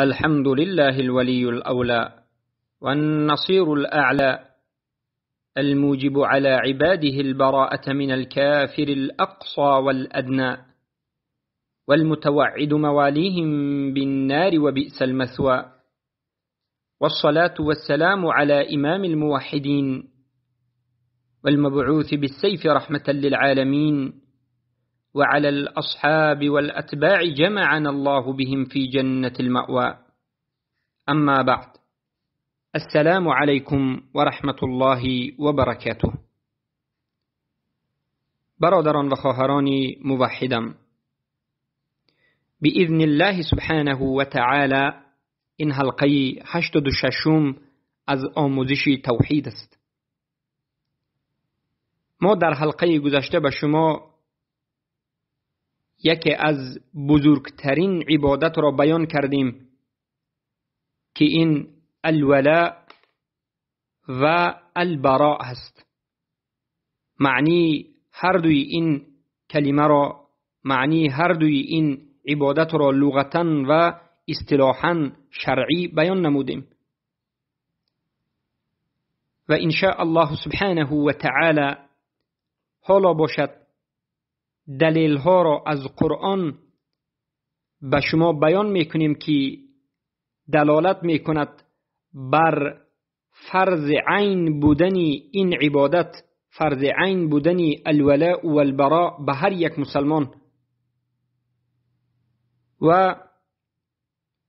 الحمد لله الولي الأولى والنصير الأعلى الموجب على عباده البراءة من الكافر الأقصى والأدنى والمتوعد مواليهم بالنار وبئس المثوى، والصلاة والسلام على إمام الموحدين والمبعوث بالسيف رحمة للعالمين وعلى الأصحاب والأتباع جمعنا الله بهم في جنة المأوى. أما بعد، السلام عليكم ورحمة الله وبركاته. برادران و خواهران موحدم، بإذن الله سبحانه وتعالى این حلقه 86 از آموزش توحید است. ما در حلقه گذشته به شما یکی از بزرگترین عبادت را بیان کردیم که این الولاء و البراء است. معنی هر دوی این کلمه را، معنی هر دوی این عبادت را لغتا و اصطلاحا شرعی بیان نمودیم و ان شاء الله سبحانه و تعالی حالا باشد دلیل ها را از قرآن به شما بیان میکنیم که دلالت میکند بر فرض عین بودن این عبادت، فرض عین بودن الولاء و البراء به هر یک مسلمان. و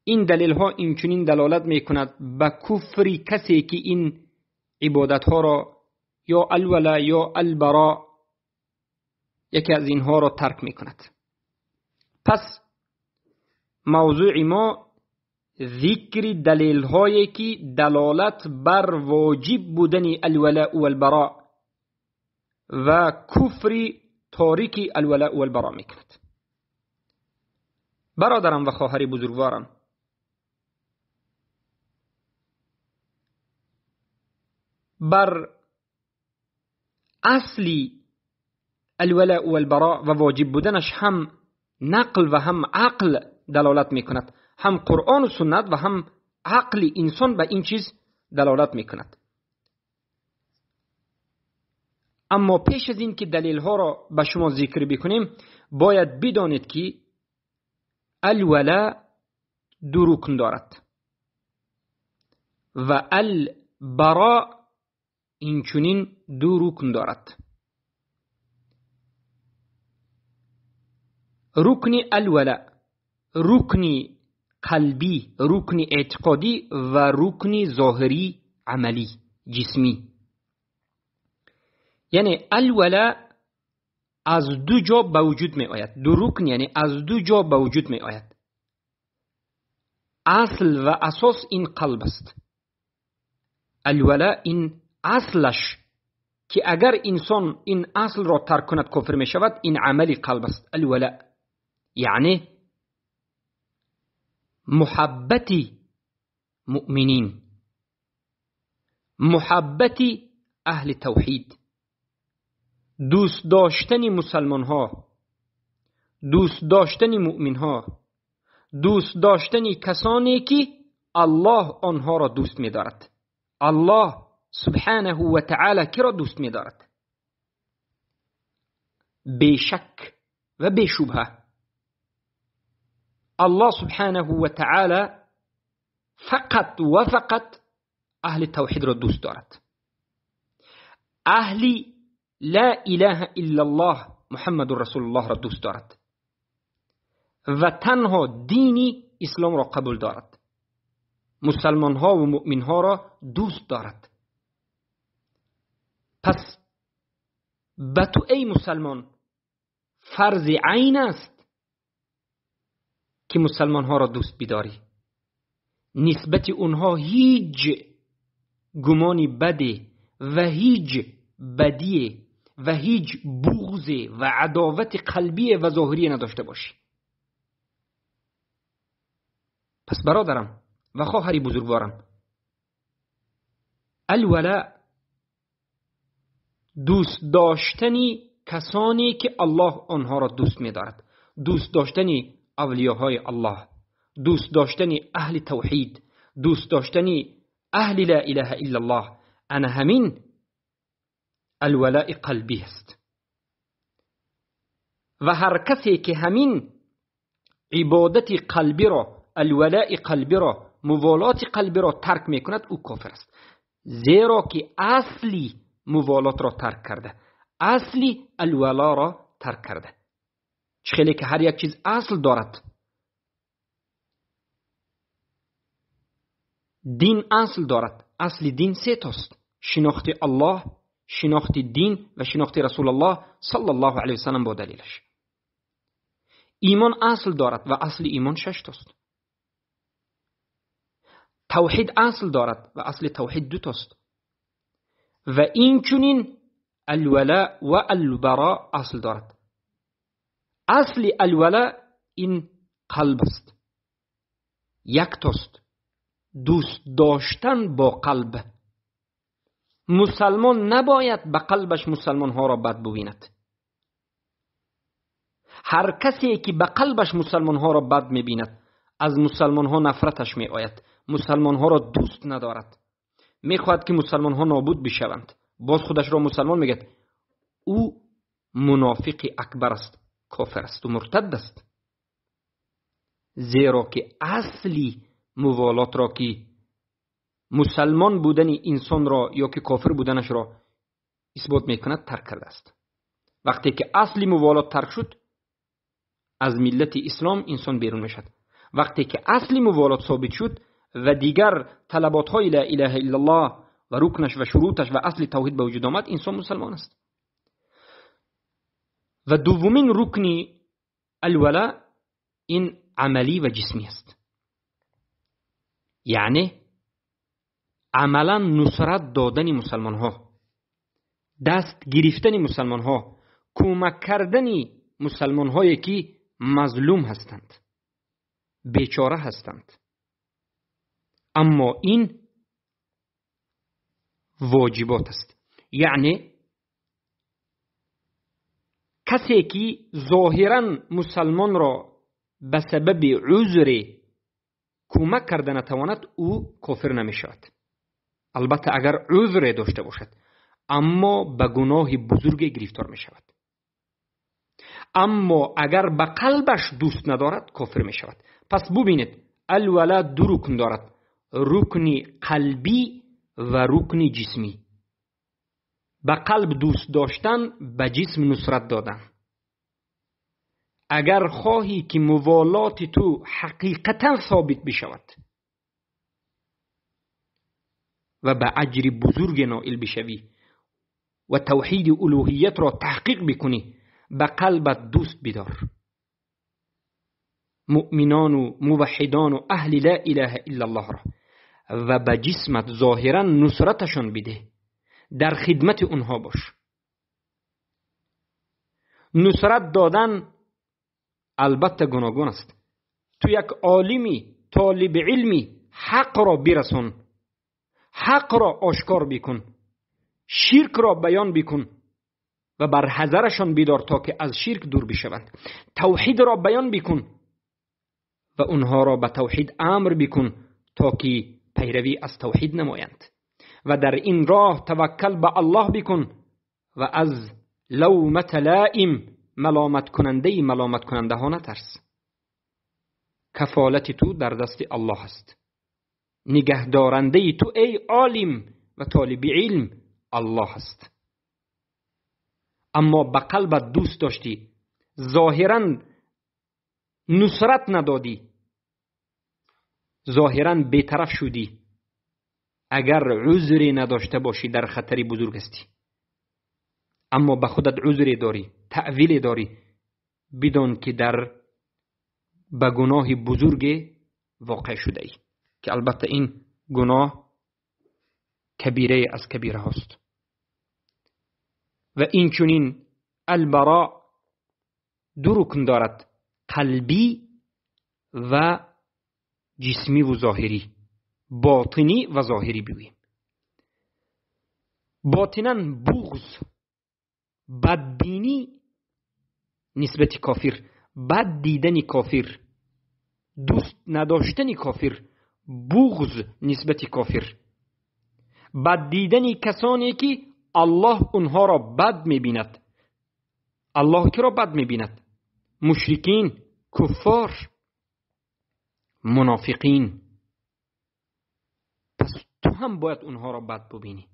این دلیل ها اینچنین دلالت میکند به کفر کسی که این عبادت ها را یا الولاء یا البراء یکی از اینها را ترک میکند. پس موضوع ما ذکر دلیل هایی که دلالت بر واجب بودن الولاء و البراء و کفر تاریک الولاء و البراء میکند. برادرم و خواهر بزرگوارم، بر اصلی الولاء و البراء و واجب بودنش هم نقل و هم عقل دلالت میکند، هم قرآن و سنت و هم عقل انسان به این چیز دلالت میکند. اما پیش از این که دلیل ها را به شما ذکر بکنیم باید بدانید که الولاء دو رکن دارد و البراء اینچنین دو رکن دارد. رکن الولاء رکن قلبی، رکن اعتقادی و رکن ظاهری عملی جسمی. یعنی الولاء از دو جا به وجود می آید، دو رکن یعنی از دو جا به وجود می آید. اصل و اساس این قلب است. الولاء این اصلش که اگر انسان این اصل را ترک کند کفر می شود، این عملی قلب است. الولاء یعنی محبت مؤمنین، محبت اهل توحید، دوست داشتن مسلمان ها، دوست داشتن مؤمن ها، دوست داشتن کسانی که الله آنها را دوست می دارد. الله سبحانه و تعالی کی را دوست می دارد؟ بیشک و بیشبهه الله سبحانه و تعالی فقط و فقط اهل توحید را دوست دارد، اهل لا اله الا الله محمد رسول الله را دوست دارد و تنها دینی اسلام را قبول دارد، مسلمان ها و مؤمن ها را دوست دارد. پس به تو ای مسلمان فرض عین است که مسلمان ها را دوست بداری، نسبت اونها هیچ گمانی بده و هیچ بدیه و هیچ بغض و عداوت قلبی و ظاهری نداشته باشی. پس برادرم و خواهری بزرگوارم، الولاء دوست داشتنی کسانی که الله آنها را دوست می‌دارد، دوست داشتنی اولیاهای الله، دوست داشتن اهل توحید، دوست داشتن اهل لا اله الا الله، انا همین الولاء قلبی است. و هر کسی که همین عبادت قلبی را، الولاء قلبی را، موالات قلبی را ترک میکند، او کافر است. زیرا که اصلی موالات را ترک کرده، اصلی الولا را ترک کرده. چه که هر یک چیز اصل دارد، دین اصل دارد. اصل دین سه تاست: شناخت الله، شناخت دین و شناخت رسول الله صلی الله علیه وسلم با دلیلش. ایمان اصل دارد و اصل ایمان 6 تاست. توحید اصل دارد و اصل توحید 2 تاست. و این چنین الولاء و البراء اصل دارد. اصل الولاء این قلب است، یک تاست، دوست داشتن با قلب. مسلمان نباید به قلبش مسلمان ها را بد ببیند. هر کسی که به قلبش مسلمان ها را بد میبیند، از مسلمان ها نفرتش می آید، مسلمان ها را دوست ندارد، میخواهد که مسلمان ها نابود بشوند، باز خودش را مسلمان میگد، او منافق اکبر است، کافر است و مرتد است. زیرا که اصلی موالات را که مسلمان بودن انسان را یا که کافر بودنش را اثبات میکند ترک کرده است. وقتی که اصلی موالات ترک شد، از ملت اسلام انسان بیرون میشد. وقتی که اصلی موالات ثابت شد و دیگر طلبات های لا اله الا الله و رکنش و شروطش و اصل توحید به وجود آمد، انسان مسلمان است. و دومین رکن الولا این عملی و جسمی است، یعنی عملا نصرت دادن مسلمان ها، دست گرفتن مسلمان ها، کمک کردن مسلمان هایی که مظلوم هستند، بیچاره هستند. اما این واجبات است، یعنی کسی که ظاهرا مسلمان را به سبب عذر کمک کرده نتواند، او کافر نمی شود. البته اگر عذر داشته باشد، اما به گناه بزرگ گرفتار می شود. اما اگر به قلبش دوست ندارد، کافر می شود. پس ببینید الولا دو رکن دارد: رکن قلبی و رکن جسمی. به قلب دوست داشتن، به جسم نصرت دادن. اگر خواهی که موالات تو حقیقتا ثابت بشود و به اجر بزرگ نائل بشوی و توحید الوهیت را تحقیق بکنی، به قلبت دوست بدار. مؤمنان و موحدان و اهل لا اله الا الله را و به جسمت ظاهرا نصرتشان بده، در خدمت اونها باش. نصرت دادن البته گوناگون است. تو یک عالمی، طالب علمی، حق را برسون، حق را آشکار بکن، شرک را بیان بکن و بر حذرشان بیدار تا که از شرک دور بشوند. توحید را بیان بکن و اونها را به توحید امر بکن تا که پیروی از توحید نمایند. و در این راه توکل به الله بکن و از لومت لائم، ملامت کننده ملامت کننده ها نترس. کفالت تو در دست الله است. نگهدارنده تو ای عالم و طالب علم الله است. اما به قلبت دوست داشتی، ظاهرا نصرت ندادی، ظاهرا بیطرف شدی، اگر عذری نداشته باشی در خطری بزرگ هستی. اما به خودت عذری داری، تأویل داری، بدان که در به گناه بزرگ واقع شده ای، که البته این گناه کبیره از کبیره هاست. و این چنین البراء دو رکن دارد: قلبی و جسمی و ظاهری، باطنی و ظاهری بگوییم. باطنا بغض، بدبینی نسبت کافر، بد دیدن کافر، دوست نداشتن کافر، بغض نسبت کافر، بد دیدن کسانی که الله اونها را بد میبیند. الله کی را بد میبیند؟ مشرکین، کفار، منافقین. پس تو هم باید اونها را بد ببینی.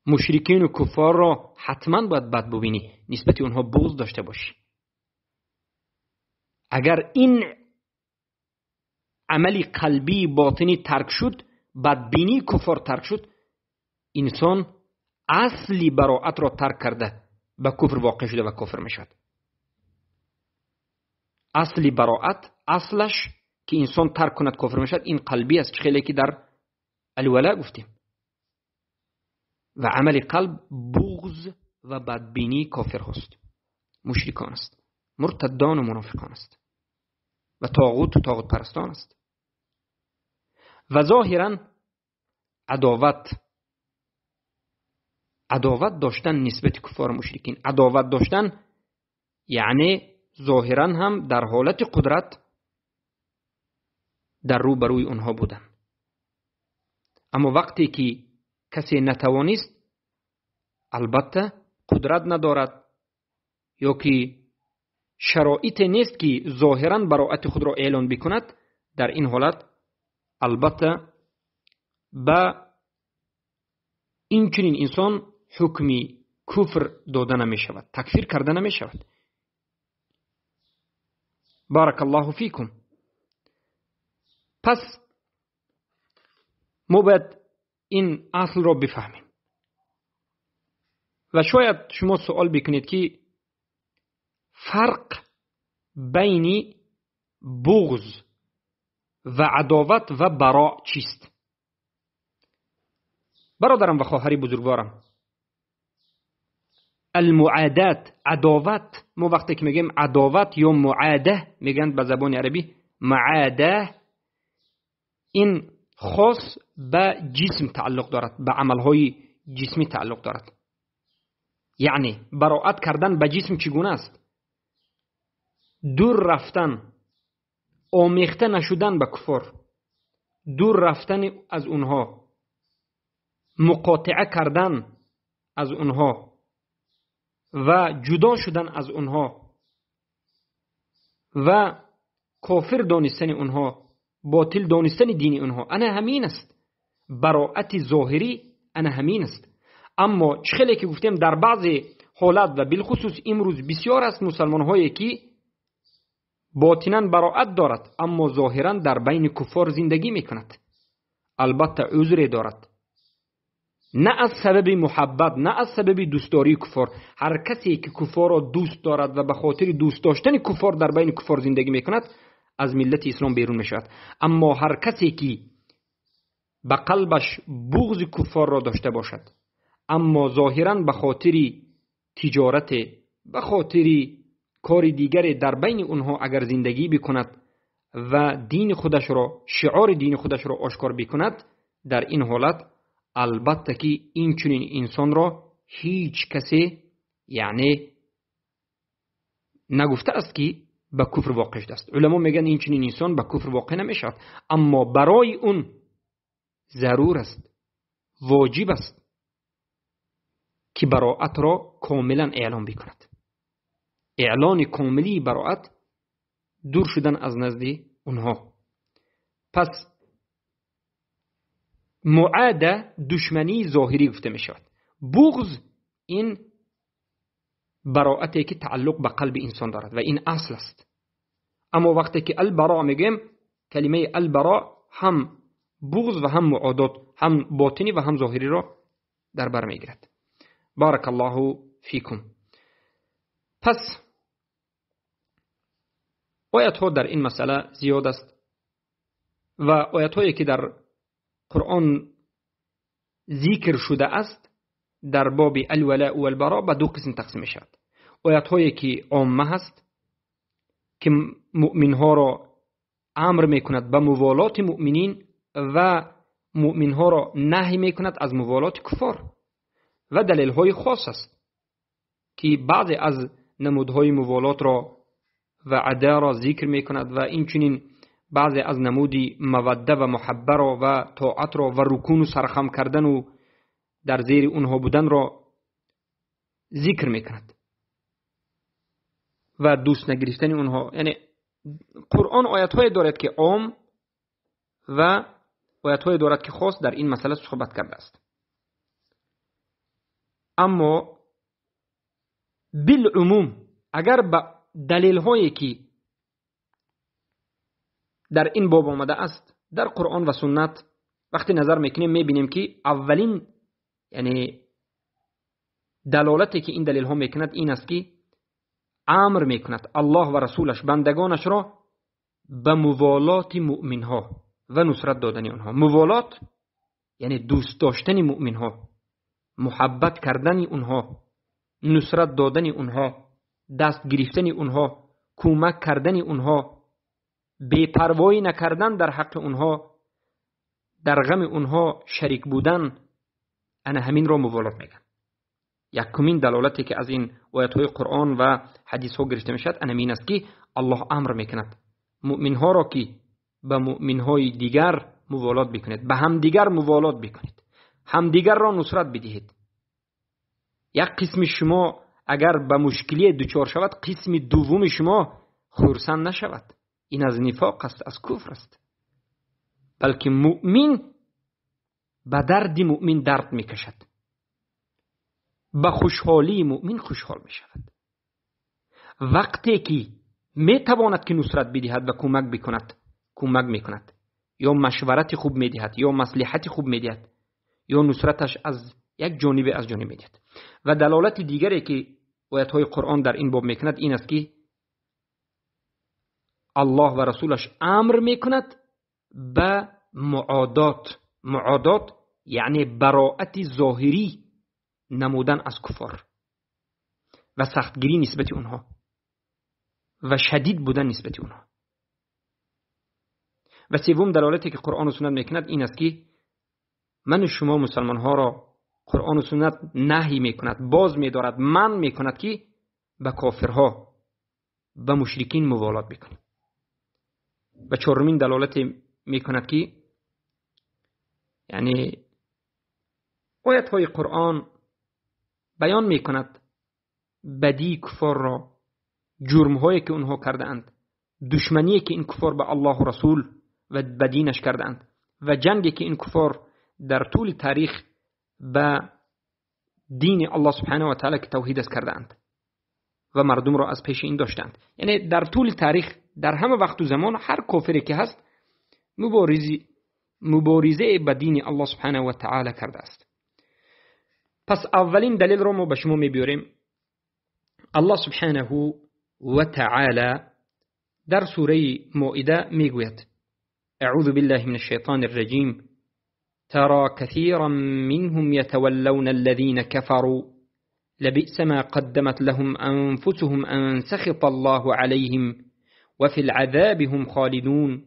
مشرکین و کفار را حتما باید بد ببینی، نسبت اونها بغض داشته باشی. اگر این عملی قلبی باطنی ترک شد، بدبینی کفار ترک شد، انسان اصلی براعت را ترک کرده، به کفر واقع شده و کفر می شود. اصلی براعت، اصلش که انسان ترک کند کفر می شود، این قلبی است، خیلی که در الولاء گفتیم. و عمل قلب بغض و بدبینی کافر هست، مشرکان است، مرتدان و منافقان است و طاغوت و طاغوت پرستان است. و ظاهرا عداوت داشتن نسبت کفار و مشرکین، عداوت داشتن یعنی ظاهرا هم در حالت قدرت در روبروی اونها بودن. اما وقتی که کسی نتوانست، البته قدرت ندارد یا که شرایط نیست که ظاهرا براعت خود را اعلان بکند، در این حالت البته به این چنین انسان حکمی کفر داده نمی شود، تکفیر کرده نمی شود. بارک الله فیکم. پس ما باید این اصل را بفهمیم. و شاید شما سوال بکنید که فرق بین بغض و عداوت و براء چیست؟ برادرم و خواهری بزرگوارم، المعادات، عداوت، ما وقتی که میگیم عداوت یا معاده، میگن به زبان عربی معاده، این خاص به جسم تعلق دارد، به عملهای جسمی تعلق دارد. یعنی براعت کردن به جسم چگونه است؟ دور رفتن، آمیخته نشدن به کفار، دور رفتن از اونها، مقاطعه کردن از اونها و جدا شدن از اونها و کافر دانستن اونها، باطل دانستن دین اونها، انا همین است براعت ظاهری، انا همین است. اما چه که گفتیم در بعض حالات و بالخصوص امروز بسیار است مسلمان هایی که باطنا براعت دارد اما ظاهرا در بین کفار زندگی میکند. البته عذر دارد، نه از سبب محبت، نه از سبب دوستداری کفار. هر کسی که کفار را دوست دارد و به خاطر دوست داشتن کفار در بین کفار زندگی میکند از ملت اسلام بیرون میشود. اما هر کسی که به قلبش بغض کفار را داشته باشد اما ظاهرا به خاطر تجارت، به خاطر کار دیگر در بین اونها اگر زندگی بکند و دین خودش را، شعار دین خودش را آشکار بکند، در این حالت البته که این چنین انسان را هیچ کسی یعنی نگفته است که به کفر واقع شده است. علما میگن این چنین انسان به کفر واقع نمیشود، اما برای اون ضرور است، واجب است که براعت را کاملا اعلان بکند. اعلان کاملی براعت، دور شدن از نزد اونها. پس معاده دشمنی ظاهری گفته می شود. بغض این براعتی که تعلق به قلب انسان دارد و این اصل است. اما وقتی که البراء میگیم، کلمه البراء هم بغض و هم معادات، هم باطنی و هم ظاهری را در بر میگیرد. بارک الله فیکم. پس آیت ها در این مسئله زیاد است و آیت هایی که در قرآن ذکر شده است در باب الولاء و البراء به دو قسم تقسیم می شود. آیت هایی که عامه هست که مؤمن ها را امر می کند به موالات مؤمنین و مؤمن ها را نهی می کند از موالات کفار، و دلیل های خاص است که بعضی از نمودهای موالات را و عدا را ذکر میکند و اینچنین بعضی از نمودی موده و محبه را و طاعت را و رکون و سرخم کردن و در زیر اونها بودن را ذکر میکند و دوست نگرفتن اونها. یعنی قرآن آیت های دارد که عام و آیت های دارد که خاص در این مسئله صحبت کرده است. اما بالعموم اگر به دلیل هایی که در این باب آمده است در قرآن و سنت وقتی نظر میکنیم، میبینیم که اولین یعنی دلالتی که این دلیل ها میکند این است که امر میکند الله و رسولش بندگانش را به موالات مؤمن ها و نصرت دادن آنها. موالات یعنی دوست داشتن مؤمن ها، محبت کردن اونها، نصرت دادن اونها، دست گرفتن اونها، کمک کردن اونها، بی‌پروایی نکردن در حق اونها، در غم اونها شریک بودن، انا همین را موالات میگن. یکمین دلالتی که از این آیت های قرآن و حدیث ها گرفته میشد انا این است که الله امر میکند مؤمن ها را که به مؤمن های دیگر موالات بکنید، به هم دیگر موالات بکنید، همدیگر را نصرت بدهید. یک قسم شما اگر به مشکلی دچار شود، قسم دوم شما خرسند نشود. این از نفاق است، از کفر است. بلکه مؤمن به درد مؤمن درد میکشد، به خوشحالی مؤمن خوشحال میشود. وقتی که میتواند که نصرت بدهد و کمک بکند، کمک میکند، یا مشورت خوب میدهد، یا مصلحت خوب میدهد، یا نصرتش از یک جانب از جانب میدهد. و دلالت دیگری که آیت های قرآن در این باب میکند این است که الله و رسولش امر میکند به معادات. معادات یعنی براءت ظاهری نمودن از کفار و سختگیری نسبت اونها و شدید بودن نسبت اونها. و سوم دلالتی که قرآن و سنت میکند این است که من و شما مسلمان ها را قرآن و سنت نهی میکند، باز میدارد، من میکند که به کافرها، به مشرکین موالات بکنیم. و چهارمین دلالت میکند که یعنی آیت های قرآن بیان میکند بدی کفار را، جرم هایی که اونها کرده اند، دشمنی که این کفار به الله و رسول و به دینش کرده اند و جنگی که این کفار در طول تاریخ به دین الله سبحانه و تعالی که توحید است کرده اند و مردم را از پیش این داشتند. یعنی در طول تاریخ در همه وقت و زمان هر کافری که هست مبارزه به دین الله سبحانه و تعالی کرده است. پس اولین دلیل را ما به شما میبیاریم. الله سبحانه و تعالی در سوره مائده میگوید: اعوذ بالله من الشیطان الرجیم، ترى كثيرا منهم يتولون الذين كفروا لبئس ما قدمت لهم أنفسهم أن سخط الله عليهم وفي العذاب هم خالدون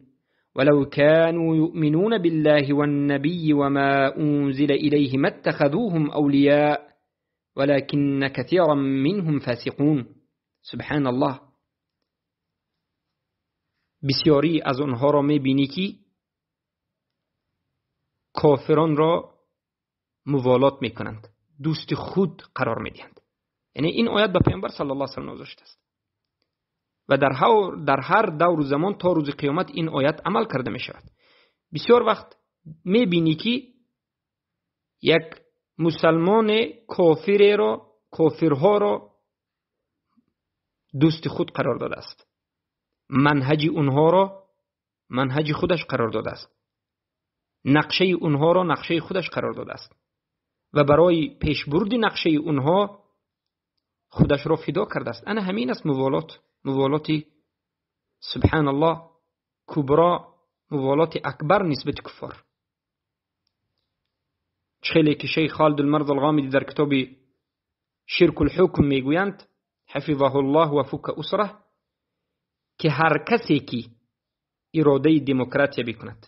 ولو كانوا يؤمنون بالله والنبي وما أنزل إليه ما اتخذوهم أولياء ولكن كثيرا منهم فاسقون. سبحان الله. بسیاری از آنها را می‌بینی که کافران را موالات میکنند، دوست خود قرار میدهند. یعنی این آیت به پیامبر صلی الله علیه و سلم نازل شده است و در هر دور و زمان تا روز قیامت این آیت عمل کرده می شود. بسیار وقت میبینی که یک مسلمان کافر را، کافرها را دوست خود قرار داده است، منهج اونها را منهج خودش قرار داده است، نقشه اونها را نقشه خودش قرار داده است و برای پیشبرد نقشه اونها خودش را فدا کرده است. انا همین است موالات، موالات سبحان الله کبرا، موالات اکبر نسبت کفار. خیلی که شیخ خالد المرض الغامدی در کتاب شرک الحکم میگویند حفظه الله و فک اسره که هر کسی که اراده دموکراتی بکند،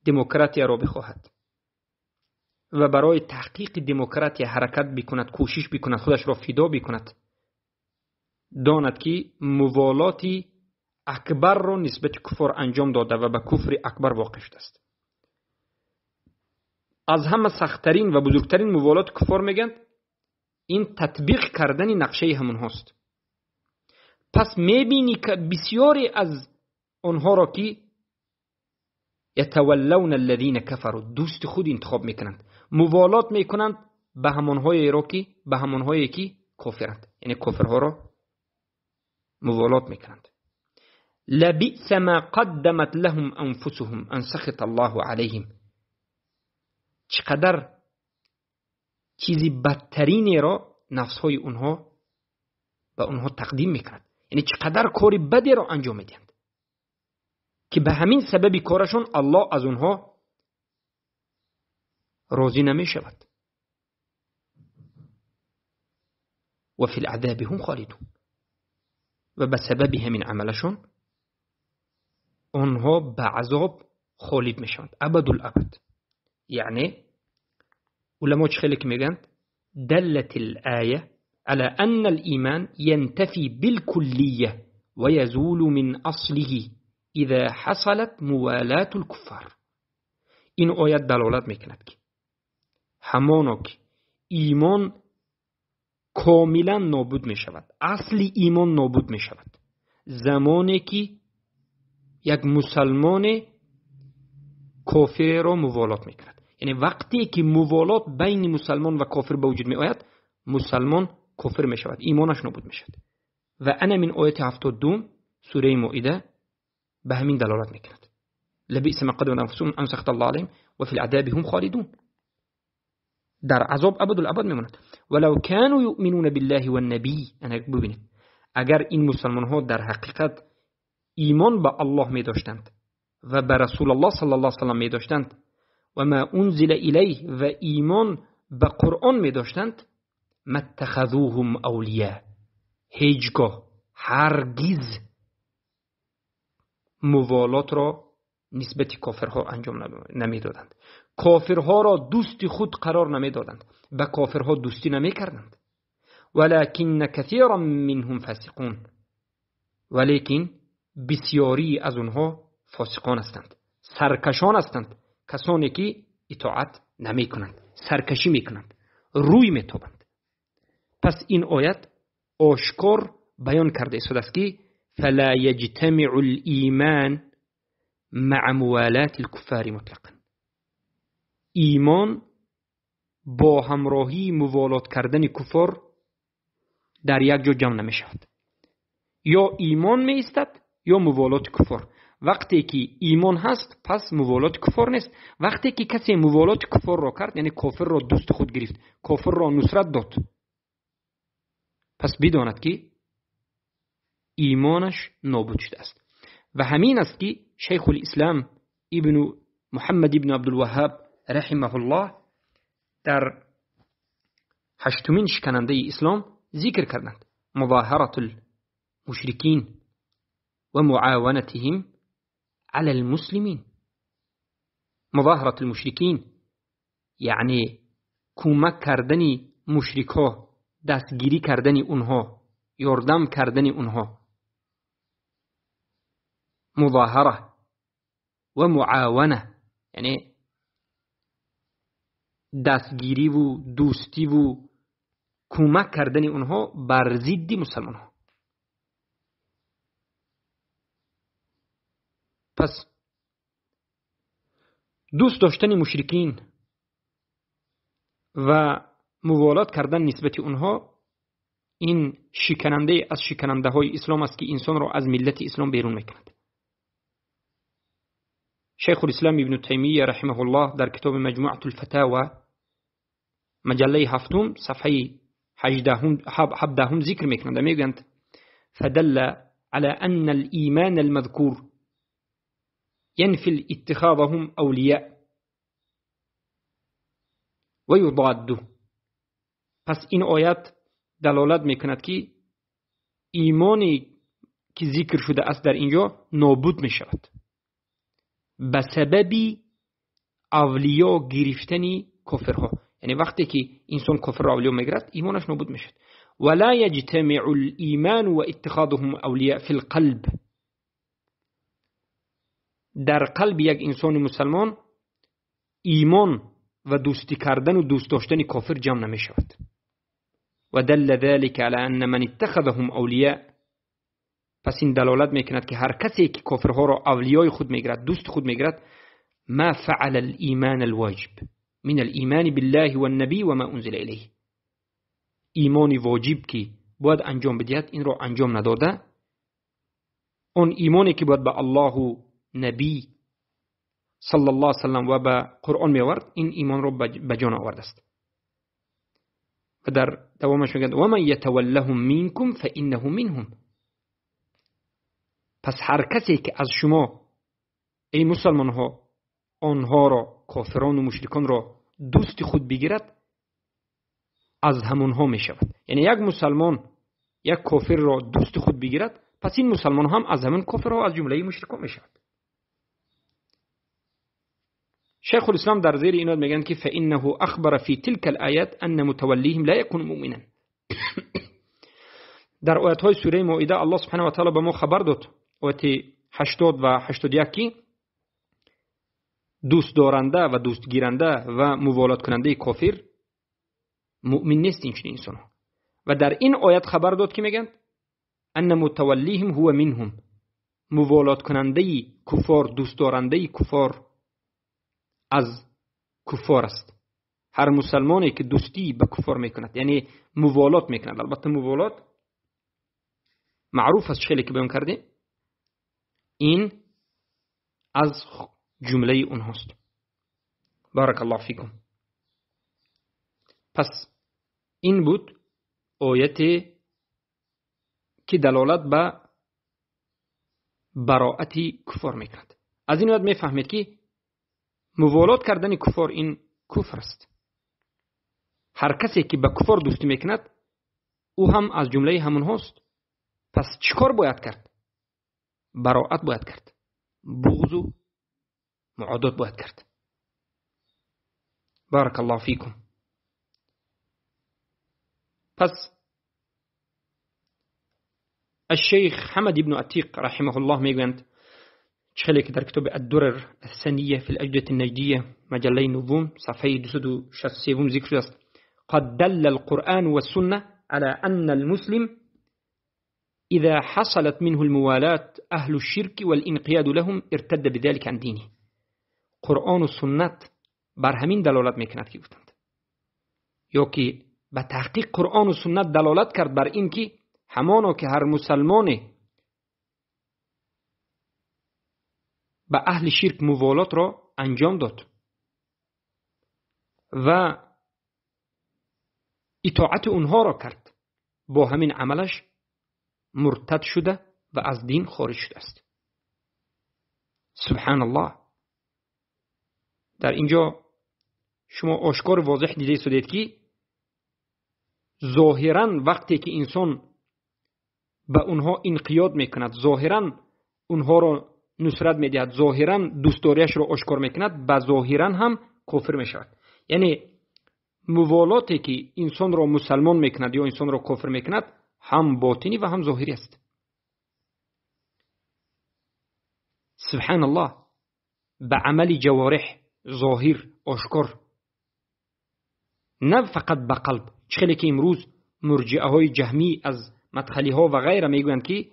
دموکراتی را بخواهد و برای تحقیق دموکراتی حرکت بکند، کوشش بکند، خودش را فدا بکند، داند که موالاتی اکبر را نسبت کفار انجام داده و به کفر اکبر واقع شده است. از همه سختترین و بزرگترین موالات کفار میگن این تطبیق کردن نقشه همون هاست. پس میبینی که بسیاری از آنها را که یتولون الذین کفروا، دوست خود انتخاب میکنند، موالات میکنند به همانهایی را که به همانهایی که کافرند، یعنی کافرها را موالات میکنند. لبئس ما قدمت لهم انفسهم ان سخط الله علیهم. چقدر چیزی بدترینی را نفسهای اونها به اونها تقدیم میکرد، یعنی چقدر کاری بدی را انجام میدهند که به همین سبب کارشون الله از اونها راضی نمیشود. و فی العذاب هم خالدون، و به سبب همین عملشون آنها به عذاب خالد میشوند ابد الابد. یعنی علما چه خیلی که میگن دلت الآیه على أن الإيمان ينتفي بالكلية ويزول من أصله إذا حصلت موالاة الكفار. این آیت دلالت میکند که همانا که ایمان کاملا نابود میشود، اصل ایمان نابود میشود زمانی که یک مسلمان کافر را موالات میکند. یعنی وقتی که موالات بین مسلمان و کافر به وجود می آید، مسلمان کافر می شود، ایمانش نابود می شود. و انا من آیت 72 سوره مائده به همین دلالت می کند. لبئس ما قدمت انفسهم ان سخط الله علیهم و فی العذاب هم خالدون. در عذاب ابد الابد میمونند. ولو كانوا یؤمنون بالله والنبی. انا ببینید اگر این مسلمان ها در حقیقت ایمان به الله می داشتند و به رسول الله صلی الله علیه و سلم می داشتند و ما انزل الیه و ایمان به قرآن می داشتند، ما اتخذوهم اولیاء، هیچگاه هرگز موالات را نسبت کافرها انجام نمیدادند، کافرها را دوست خود قرار نمیدادند، به کافرها دوستی نمیکردند. ولكن كثيرا منهم فاسقون، ولیکن بسیاری از آنها فاسقان هستند، سرکشان هستند، کسانی که اطاعت نمی کنند، سرکشی می کنند، روی می تابند. پس این آیت آشکار بیان کرده است که فلا یجتمع الایمان مع موالات الكفار مطلقا. ایمان با همراهی موالات کردن کفار در یک جا جمع نمی شود. یا ایمان می ایستد یا موالات کفار. وقتی که ایمان هست پس موالات کفار نیست. وقتی که کسی موالات کفار را کرد، یعنی کافر را دوست خود گرفت، کافر را نصرت داد، پس بداند که ایمانش نابود شده است. و همین است که شیخ الاسلام ابن محمد ابن عبدالوهاب رحمه الله در هشتمین شکننده اسلام ذکر کردند مظاهرة المشرکین و معاونتهم على المسلمين. مظاهرة المشرکین یعنی کمک کردن مشرک‌ها، دستگیری کردن اونها، یاردم کردن اونها. مظاهره و معاونه یعنی دستگیری و دوستی و کمک کردن اونها بر ضد مسلمان ها. پس دوست داشتن مشرکین و موالات کردن نسبت اونها این شکننده از شکننده های اسلام است که انسان را از ملت اسلام بیرون میکند. شیخ الاسلام ابن تیمیه رحمه الله در کتاب مجموعة الفتاوى مجله هفتم صفحه 17 ذکر میکنند، میگویند فدل على أن الإيمان المذكور ينفي اتخاذهم أولياء ويضاده. پس این آیت دلالت میکند که ایمانی که ذکر شده است در اینجا نابود میشود به سبب اولیا گرفتن کافرها. یعنی وقتی که انسان کافر را اولیا میگیرد ایمانش نابود میشود. ولا يجتمع الإيمان واتخاذهم أولياء في القلب. در قلب یک انسان مسلمان ایمان و دوستی کردن و دوست داشتن کافر جمع نمی شود. و دل ذلك على أن من اتخذهم أولياء، پس این دلالت میکند که هر کسی که کافرها را اولیای خود میگیرد، دوست خود میگیرد، ما فعل الإيمان الواجب من الإيمان بالله والنبي وما أنزل إليه، ایمان واجب که باید انجام بدهد این را انجام نداده. آن ایمانی که باید به الله و نبی صلی الله علیه وسلم و به قرآن می آورد، این ایمان را به جان آورده است. و در دوامش میگه و من یتولهم منکم فانه منهم، پس هر کسی که از شما ای مسلمان ها آنها را، کافران و مشرکان را دوست خود بگیرد، از همونها می شود. یعنی یک مسلمان یک کافر را دوست خود بگیرد، پس این مسلمان هم از همون کافرها، از جمله مشرکان می شود. شیخ الاسلام در زیر اینات میگن که فانه اخبر فی تلك الآیات ان متولیهم لا یکون مؤمنا. در آیات های سوره مائده الله سبحانه و تعالی به ما خبر داد، آیات 80 و 81، که دوست دارنده و دوست گیرنده و موالات کننده کافر مؤمن نیست این چنین انسان ها. و در این آیت خبر داد که میگن ان متولیهم هو منهم، موالات کننده کفار، دوست دارنده کفار از کفار است. هر مسلمانی که دوستی به کفار میکند، یعنی موالات میکند. البته موالات معروف است، خیلی که بیان کردیم، این از جمله اونهاست. بارک الله فیکم. پس این بود آیت که دلالت به براءت کفار میکند. از این آیت میفهمید که موالات کردن کفار این کفر است. هر کسی که به کفار دوستی میکند او هم از جمله همون هاست. پس چیکار باید کرد؟ براءت باید کرد، بغض و معادات باید کرد. بارک الله فیکم. پس الشیخ حمد بن عتیق رحمه الله میگویند، چخلی که در کتاب الدرر الثانیه فی الاجدة النجدیه مجله نوم صفحه 263 ذکر شده است، قد دل القرآن والسنة على أن المسلم إذا حصلت منه الموالاة أهل الشرك والانقياد لهم ارتد بذلك عن دينه. قرآن و سنت بر همین دلالت میکند که گفتند، یا که به تحقیق قرآن و سنت دلالت کرد بر این که همانا که هر مسلمان به اهل شرک موالات را انجام داد و اطاعت اونها را کرد، با همین عملش مرتد شده و از دین خارج شده است. سبحان الله. در اینجا شما آشکار واضح دیده شدید که ظاهرا وقتی که انسان به اونها انقیاد میکند، ظاهرا اونها را نصرت میدهد، ظاهرا دوستداریش را آشکار میکند، به ظاهرا هم کافر میشود. یعنی موالاتی که انسان را مسلمان میکند یا انسان را کافر میکند هم باطنی و هم ظاهری است. سبحان الله. به عمل جوارح ظاهر آشکار، نه فقط به قلب. چه که امروز مرجئه های جهمی از مدخلی ها و غیره میگویند که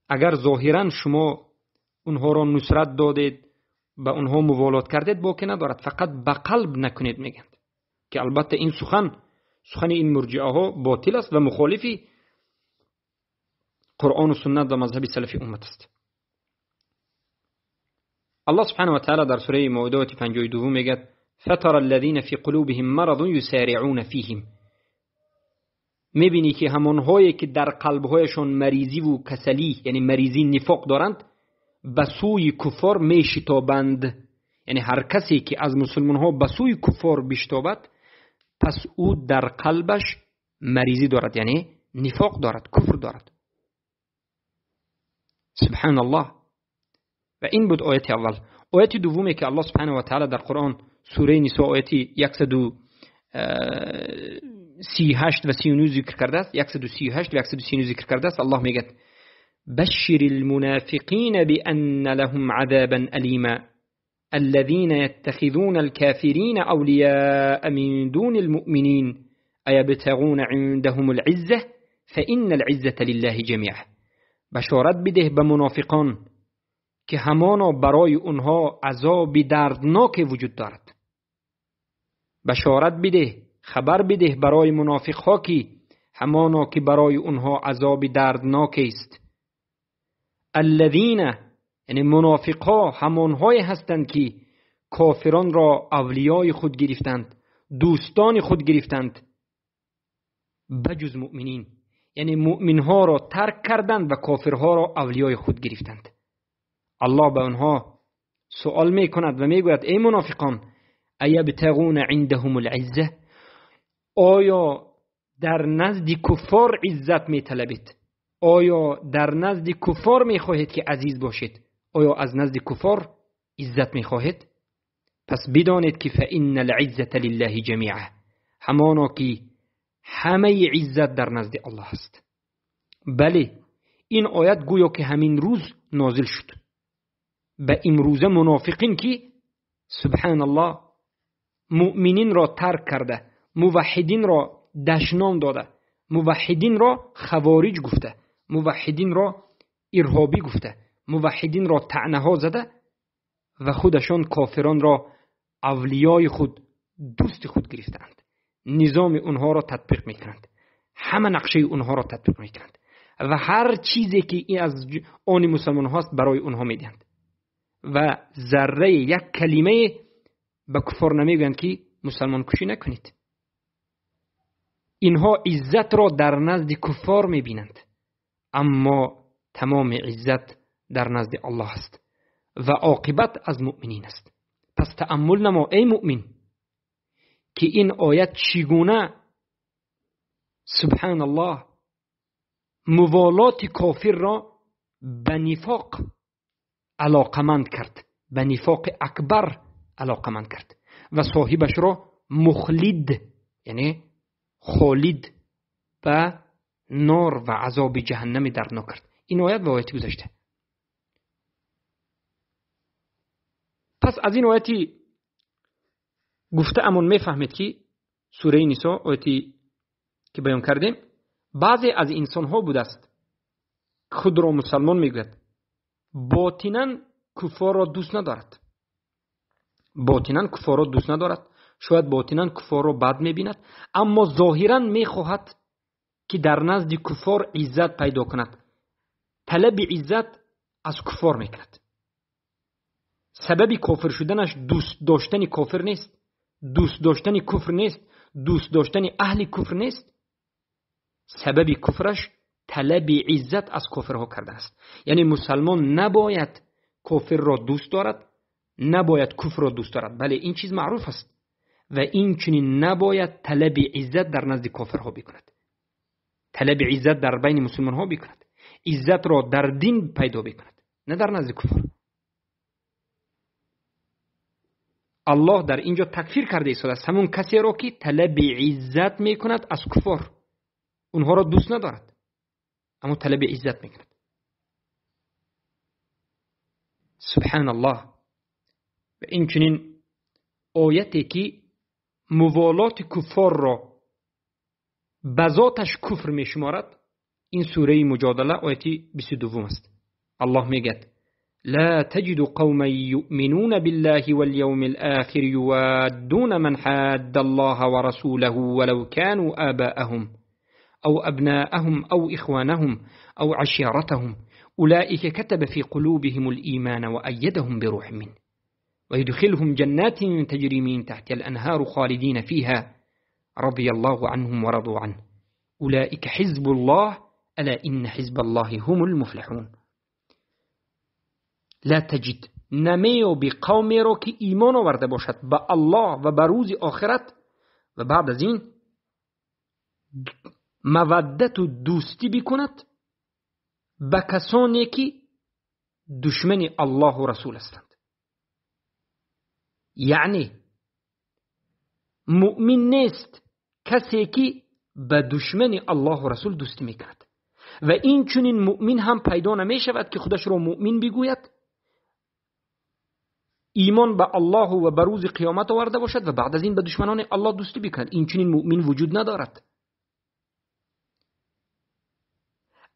اگر ظاهرا شما اونها را نصرت دادید، به اونها موالات کردید، باکی ندارد، فقط به قلب نکنید میگند، که البته این سخن این مرجئه ها باطل است و مخالفی قرآن و سنت و مذهب سلفی امت است. الله سبحانه و تعالی در سوره مائده آیه 52 میگه فتر الذين في قلوبهم مرض يسارعون فيهم. میبینی که همانهایی که در قلبهایشان مریضی و کسلی، یعنی مریضی نفاق دارند، به سوی کفار میشتابند. یعنی هر کسی که از مسلمان ها به سوی کفار بشتابد، پس او در قلبش مریضی دارد، یعنی نفاق دارد، کفر دارد. سبحان الله. و این بود آیت اول. آیت دومی که الله سبحانه و تعالی در قرآن سوره نساء آیت 38 و 39 ذکر کرده است، 138 و 139 ذکر کرده است، الله میگه بشر المنافقین بأن لهم عذابا ألیما الذين يتخذون الكافرين أولياء من دون المؤمنين أيبتغون عندهم العزة فإن العزة لله جميعا. بشارت بده به منافقان که همانا برای اونها عذاب دردناک وجود دارد. بشارت بده، خبر بده برای منافق ها که همانا که برای اونها عذاب دردناک است. الذین، یعنی منافق ها همانهای هستند که کافران را اولیای خود گرفتند، دوستان خود گرفتند، بجز مؤمنین، یعنی مؤمن ها را ترک کردند و کافرها را اولیای خود گرفتند. الله به آنها سوال می کند و می گوید ای منافقان، ایبتغون عندهم العزه، آیا در نزد کفار عزت می طلبید؟ آیا در نزد کفار می خواهید که عزیز باشید؟ آیا از نزد کفار عزت می خواهید؟ پس بدانید که فإن العزة لله جمیعا، همانا که همه عزت در نزد الله است. بله، این آیت گویا که همین روز نازل شد به امروزه منافقین که سبحان الله مؤمنین را ترک کرده، موحدین را دشنام داده، موحدین را خوارج گفته، موحدین را ارهابی گفته، موحدین را طعنه ها زده و خودشان کافران را اولیای خود، دوست خود گرفتند. نظام اونها را تطبیق میکنند، همه نقشه اونها را تطبیق میکنند و هر چیزی که این از آن مسلمان هاست برای اونها میدهند و ذره یک کلمه به کفار نمیگویند که مسلمان کشی نکنید. اینها عزت را در نزد کفار میبینند، اما تمام عزت در نزد الله است و عاقبت از مؤمنین است. پس تأمل نما ای مؤمن که این آیت چگونه سبحان الله موالات کافر را به نفاق علاقمند کرد، به نفاق اکبر علاقمند کرد و صاحبش را مخلد، یعنی خالد به نار و عذاب جهنم دردناک کرد. این آیت و آیت گذشته. پس از این آیتی گفته امون میفهمید که سوره نساء آیتی که بیان کردیم، بعضی از انسان ها بوده است خود را مسلمان میگوید، باطنا کفار را دوست ندارد، باطنا کفار را دوست ندارد، شاید باطنا کفار را بد میبیند، اما ظاهرا میخواهد که در نزد کفار عزت پیدا کند، طلب عزت از کفار میکند. سبب کافر شدنش دوست داشتن کافر نیست، دوست داشتن کفر نیست، دوست داشتن اهل کفر نیست. سبب کفرش طلب عزت از کافرها کرده است. یعنی مسلمان نباید کافر را دوست دارد، نباید کفر را دوست دارد، بله این چیز معروف است، و این چنین نباید طلب عزت در نزد کافرها بکند، طلب عزت در بین مسلمان ها بکند، عزت را در دین پیدا بکند، نه در نزد کفر. الله در اینجا تکفیر کرده ایستاده است همون کسی را که طلب عزت میکند از کفار، اونها را دوست ندارد اما طلب عزت میکند. سبحان الله. و این چنین آیتی که موالات کفار را به ذاتش کفر میشمارد، این سوره مجادله آیتی 22 است. الله میگه لا تجد قوما يؤمنون بالله واليوم الآخر يوادون من حاد الله ورسوله ولو كانوا آباءهم أو أبناءهم أو إخوانهم أو عشيرتهم أولئك كتب في قلوبهم الإيمان وأيدهم بروح منه ويدخلهم جنات تجري من تحت الأنهار خالدين فيها رضي الله عنهم ورضوا عنه أولئك حزب الله ألا إن حزب الله هم المفلحون. لا تجد، نمیابی قومی را که ایمان آورده باشد به الله و به روز آخرت و بعد از این مودت و دوستی بکند به کسانی که دشمن الله و رسول هستند. یعنی مؤمن نیست کسی که به دشمن الله و رسول دوستی میکند. و این چنین مؤمن هم پیدا نمیشود که خودش را مؤمن بگوید، ایمان به الله و به روز قیامت آورده باشد و بعد از این به دشمنان الله دوستی بکند. این چنین مؤمن وجود ندارد.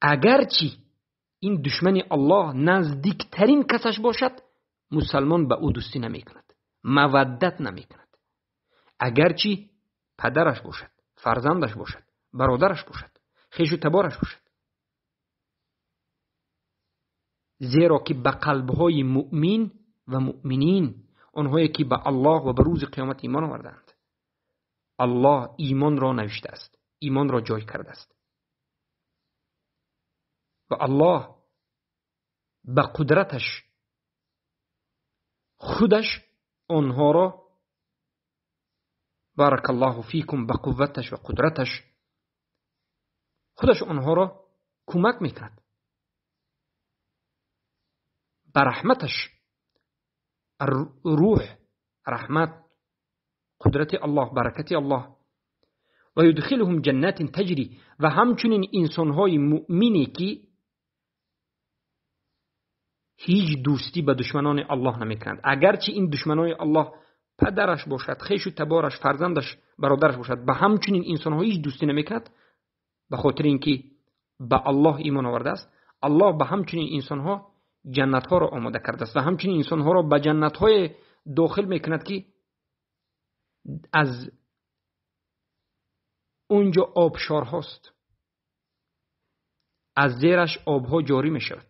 اگرچه این دشمن الله نزدیکترین کسش باشد، مسلمان به او دوستی نمی کند، مودت نمی کند. اگرچه پدرش باشد، فرزندش باشد، برادرش باشد، خویش و تبارش باشد، زیرا که به قلبهای مؤمن و مؤمنین، آنهایی که به الله و به روز قیامت ایمان آوردند، الله ایمان را نوشته است، ایمان را جای کرده است و الله به قدرتش خودش آنها را، بارک الله فیکم، به قوتش و قدرتش خودش آنها را کمک میکند، به رحمتش، روح، رحمت، قدرت الله، برکت الله. و یدخلهم جنات تجری، و همچنین انسانهای مؤمنی که هیچ دوستی به دشمنان الله نمیکنند، اگرچه این دشمنان الله پدرش باشد، خویش و تبارش، فرزندش، برادرش باشد، به همچنین انسانها هیچ دوستی نمیکند، به خاطر اینکه به الله ایمان آورده است. الله به همچنین انسانها جنت ها را آماده کرده است و همچنین انسان ها را به جنت های داخل میکند که از اونجا آبشار هاست، از زیرش آبها جاری میشود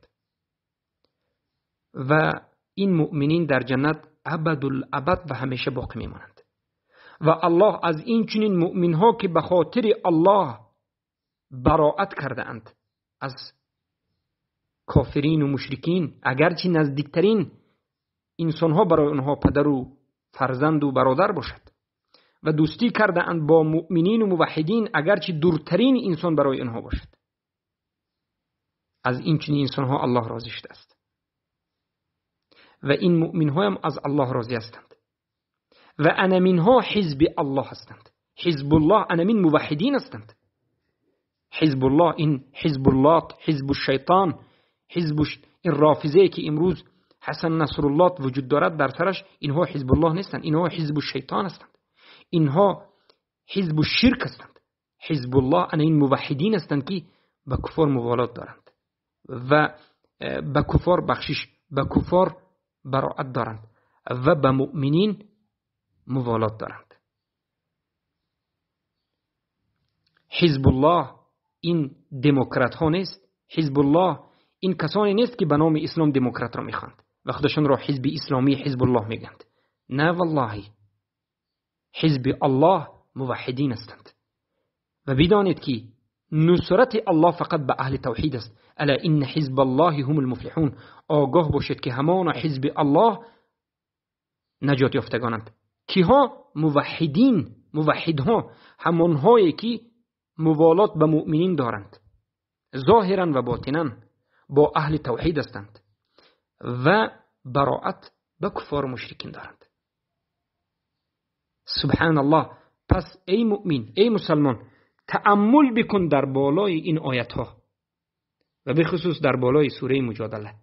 و این مؤمنین در جنت ابدالابد و همیشه باقی میمانند. و الله از این چنین مؤمن ها که به خاطر الله براعت کرده اند از کافرین و مشرکین، اگرچه نزدیکترین انسان ها برای آنها پدر و فرزند و برادر باشد، و دوستی کرده اند با مؤمنین و موحدین اگرچه دورترین انسان برای آنها باشد، از این چنین انسان ها الله راضی شده است و این مؤمن ها هم از الله راضی هستند و انمین ها حزب الله هستند. حزب الله انمین موحدین هستند. حزب الله این حزب الله، حزب الشیطان، حزب این رافضه که امروز حسن نصرالله وجود دارد در سرش، اینها حزب الله نیستند، اینها حزب الشیطان هستند، اینها حزب الشرک هستند. حزب الله ان این موحدین هستند که به کفار موالات دارند و به کفار بخشش، به کفار براعت دارند و به مؤمنین موالات دارند. حزب الله این دموکرات ها نیست. حزب الله این کسانی نیست که به نام اسلام دموکرات را میخواند و خودشان را حزب اسلامی حزب الله میگند. نه والله، حزب الله موحدین هستند. و بدانید که نصرت الله فقط به اهل توحید است. الا ان حزب الله هم المفلحون. آگاه باشید که همان حزب الله نجات یافتگانند. کیها؟ موحدین، موحدها، همانهایی که موالات به مؤمنین دارند، ظاهرا و باطنا با اهل توحید هستند و براعت به کفار و مشرکین دارند. سبحان الله. پس ای مؤمن، ای مسلمان، تأمل بکن در بالای این آیت ها و به خصوص در بالای سوره مجادله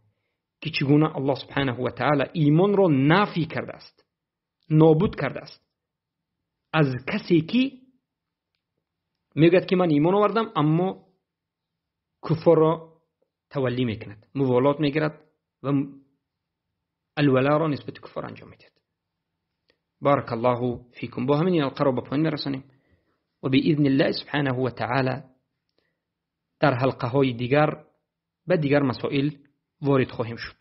که چگونه الله سبحانه و تعالی ایمان را نفی کرده است، نابود کرده است از کسی که میگوید که من ایمان آوردم اما کفار را تولی میکند، موالات میگیرد و الولا را نسبت کفار انجام میدهد. بارک الله فیکم. با همین حلقه را به پایان میرسانیم و باذن الله سبحانه و تعالی در حلقه های دیگر به دیگر مسائل وارد خواهیم شد،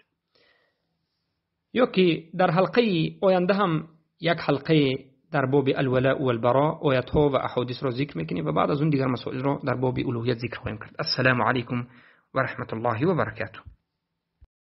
یا که در حلقه آینده هم یک حلقه در باب الولاء والبراء آیت ها و احادیث را ذکر میکنیم و بعد از اون دیگر مسائل را در باب الوهیت ذکر خواهیم کرد. السلام علیکم و رحمت الله و برکاته.